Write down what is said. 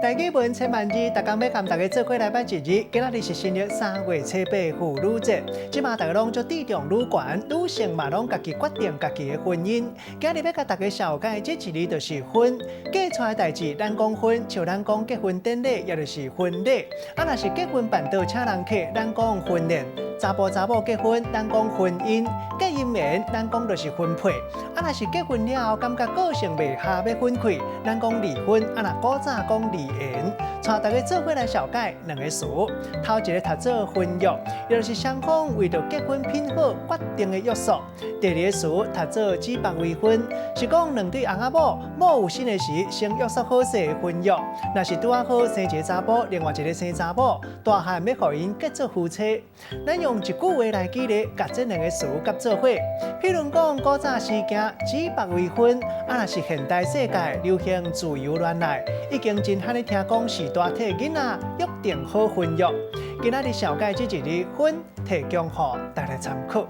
台語文千萬字，逐工欲佮大家做伙來捌一字。今仔日是新曆3月初8婦女節，這馬大家攏足注重女權，女性嘛攏家己決定家己的婚姻。今日欲共大家紹介這一字就是婚，嫁出來的代誌，咱講婚，像咱講結婚典禮，也就是婚禮。啊，若是結婚辦桌請人客，咱講婚宴。查埔查某結婚，咱講婚姻；結姻緣，咱講就是婚配。啊，若是結婚了後感覺個性袂合，欲分開，咱講離婚。啊，若古早講離緣。帶大家做伙來紹介兩个詞，頭一个讀做婚約，也就是雙方為著結婚品好決定的約束。第二个詞讀做指腹為婚，是講兩對翁仔某某有身的時先約束好勢的婚約。若是拄仔好生一个查埔，另外一个生查某，大漢欲予𪜶結做夫妻。咱用一句話來舉例，共這兩个詞結做伙。譬如講，古早時行指腹為婚，啊，若是現代世界流行自由戀愛，已經真罕咧聽講序大替囡仔約定好婚約。今仔日紹介這一字婚，提供予大家參考。